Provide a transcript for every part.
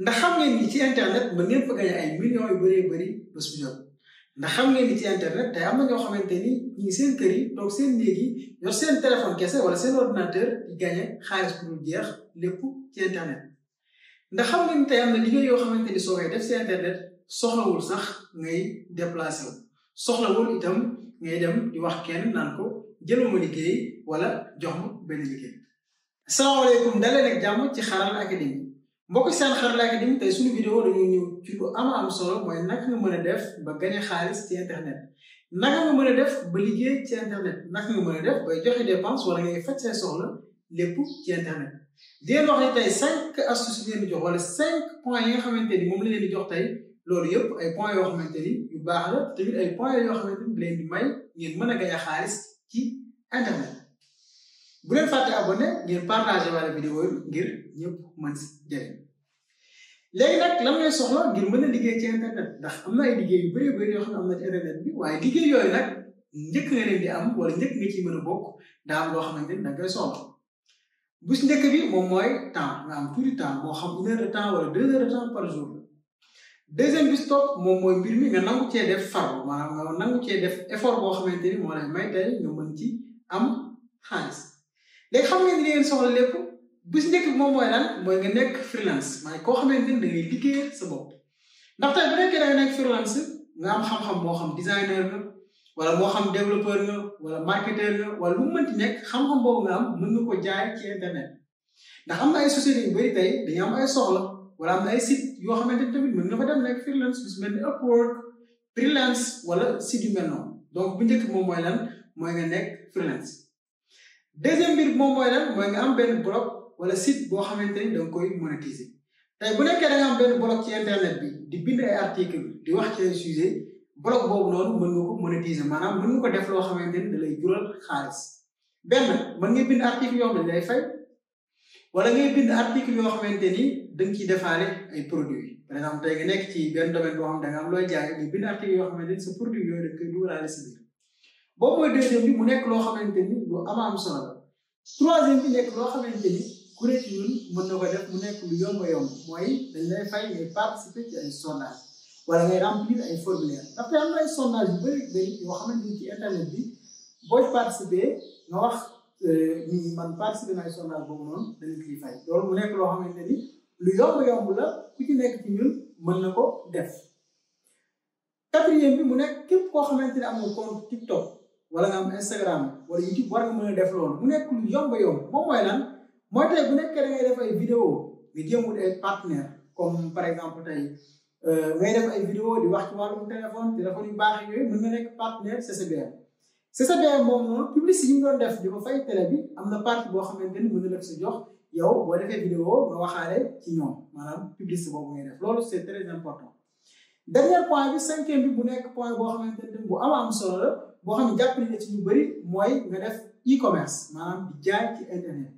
ndax xam ngeen ni ci internet mën ngeen fa gagné ay millions yu bëree bëri bés bu jot ndax xam ngeen ni ci internet tey am na ñoo xamante ni ñu ngi seen kër yi toog seen néeg yi yor seen téléphone kese wala seen ordinateur di gagné xaalis bu dul jeex lépp ci internet ndax xam ngeen ni tey am na liggéey yoo xamante ni soo koy def ci internet soxlawul sax ngay déplacé wu soxlawul itam ngay dem di wax kenn naan ko jëluma liggéey wala jox ma benn liggéey. asalaamaaleykum dalee nag jàmm ci Xarala académie mbokk seen Xarala académie tey suñu vidéo dañoo ñëw ci lu am solo mooy naka nga mën a def ba gagné xaalis ci internet naka nga mën a def ba liggéey ci internet naka nga mën a def bay joxe dépense wala ngay faj say soxla lépp ci internet. di leen wax ne tey 5 astuces leen di jox wala 5 points yi nga xamante ni moom la leen di jox tey loolu yëpp ay points yoo xamante ni yu baax la tamit ay points yoo xamante ni leen di may ngeen mën a gagné xaalis ci internet. bu leen fàtte abonné ngeen partagé wala vidéo yi ngir ñëpp mën si jëriñ léegi nag lan ngay soxla ngir mën a liggéey ci internet ndax am na ay liggéey yu bëri yoo xam ne am na ci internet bi waaye liggéey yooyu nag njëkk nga leen di am wala njëkk nga ciy mën a bokk daa am loo xamante ni da ngay soxla bu si njëkk bi moom mooy temps nga am tuuti temps moo xam 1 heure de temps wala 2 heures de temps par jour deuxième bi stop moom mooy mbir mi nga nangu cee def farlu maanaam nga nangu cee def effort boo xamante ni moo lay may tey nga mën ci am xaalis léegi xam ngeen ni ngeen soxla lépp bu si njëkk bi moom mooy lan mooy nga nekk freelance maanaam koo xamante ni da ngay liggéeyal sa bopp ndax tey bu nekkee da nga nekk freelance nga am xam-xam moo xam designer nga wala moo xam développeur nga wala marketeur nga wala lu mu mënti nekk xam-xam boobu nga am mën nga ko jaay ci internet ndax am na ay sociétés yu bëri tey dañu am ay soxla wala am na ay site yoo xamante ni tamit mën nga fa dem nekk freelance lu si mel ni Upwork freelance wala site yu mel noonu donc bu njëkk moom mooy lan mooy nga nekk freelance. deuxième mbir moom mooy lan mooy nga am benn blog wala site boo xamante ni da nga koy monétiser tey bu nekkee da nga am benn blog ci internet bi di bind ay article di wax ci ay sujet blog boobu noonu mën nga ko monétiser maanaam mën nga ko def loo xamante ni da lay jural xaalis benn mën nga bind article yoo xam ne day fay wala ngay bind article yoo xamante ni da nga ciy defaale ay produits par exemple tey nga nekk ci benn domaine boo xam da nga am looy jaay nga bind article yoo xamante ni sa produit yooyu da nga koy dugalaale si biir boobu mooy deuxième bi mu nekk loo xamante ni lu am solo la troisième bi nekk loo xamante ni ku nekk ñun mën na ko def mu nekk lu yomb mooy dañ lay fay ngay participer ci ay sondage wala ngay remplir ay formulaire ndaxte am na ay sondage yu bëri yoo xamante ni ci internet bi boo ci participer nga wax ni man participer na ay sondage boobu noonu dañu ciy fay loolu mu nekk loo xamante ni lu yomb la ku ci nekk ci ñun mën na ko def quatrième bi mu nekk képp koo xamante ni amul compte TikTok wala nga am Instagram wala YouTube war nga mën a def loolu mu nekk lu yomb moom mooy lan mooy tey bu nekkee da ngay def ay vidéo nga jéem wut ay partenaire comme par exemple tey ngay def ay vidéo di wax ci wàllum téléphone yu baax yooyu mën nga nekk partenaire CCBM moom noonu publicité yi ñu doon def di ko fay télé bi am na partie boo xamante ni mën na def sa jox yow boo defee vidéo nga waxaale ci ñoom maanaam publicité boobu ngay def loolu c'est très important. dernier point bi cinquième bi bu nekk point boo xamante ni bu am solo la boo xam ne jàppale na ci ñu bëri mooy nga def e-commerce maanaam di jaay ci internet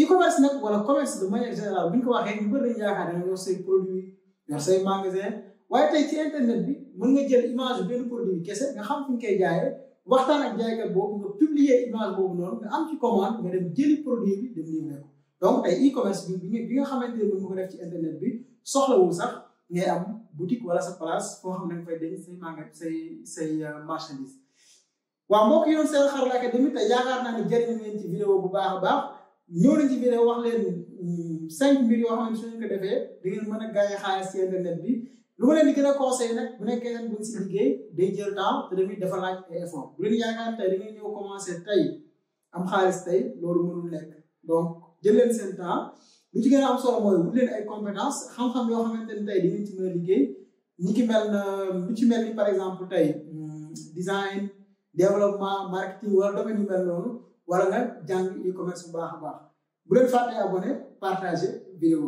e-commerce nag wala commerce de manière générale bu ñu ko waxee ñu bëri dañu yaakaar da nga yor say produit yor say magasin waaye tey ci internet bi mën nga jël image benn produit kese nga xam fi ñu koy jaayee waxtaan ak jaaykat boobu nga publier image boobu noonu nga am ci commande nga dem jëli produit bi dem livrer ko donc tey e-commerce bi nga xamante ne mën nga ko def ci internet bi soxlawul sax ngay am boutique wala sa place foo xam ne nga fay denc say magasin say marchandise. waaw mbokk yi doon seen Xarala académie tey yaakaar naa ne jëriñ ngeen ci vidéo bu baax a baax ñëw nañ ci vidéo wax leen 5 mbir yoo xam ne suñu ko defee da ngeen mën a gagné xaalis ci internet bi lu ma leen di gën a conseillé nag bu nekkee ngeen bëgg si liggéey day jël temps te tamit dafa laaj ay effort bu leen yaakaar tey da ngeen ñëw commencé tey am xaalis tey loolu mënul nekk donc jël leen seen temps lu ci gën a am solo mooy wut leen ay compétences xam-xam yoo xamante ne tey di ngeen ci mën a liggéey ñi ki mel na lu ci mel ni par exemple tey design développement marketing wala domaine yu mel noonu wala nga jàng e-commerce bu baax a baax bu leen fàttee abonné partager vidéo